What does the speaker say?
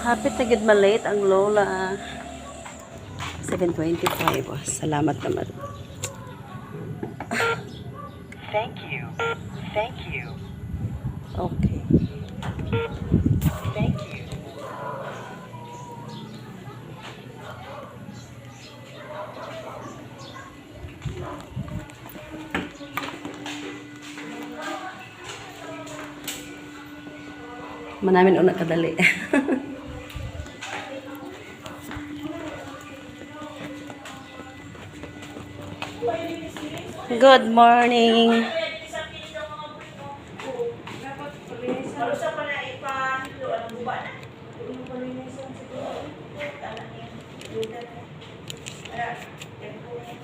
Hapit na gid malate ang lola. 7:25. Oh, salamat naman. Thank you. Thank you. Okay. Thank you. Manamin una kadali. Good morning. Marusa pa na ipahilo ang buba na. Tama niya. Ludan. Ara, tempo niya.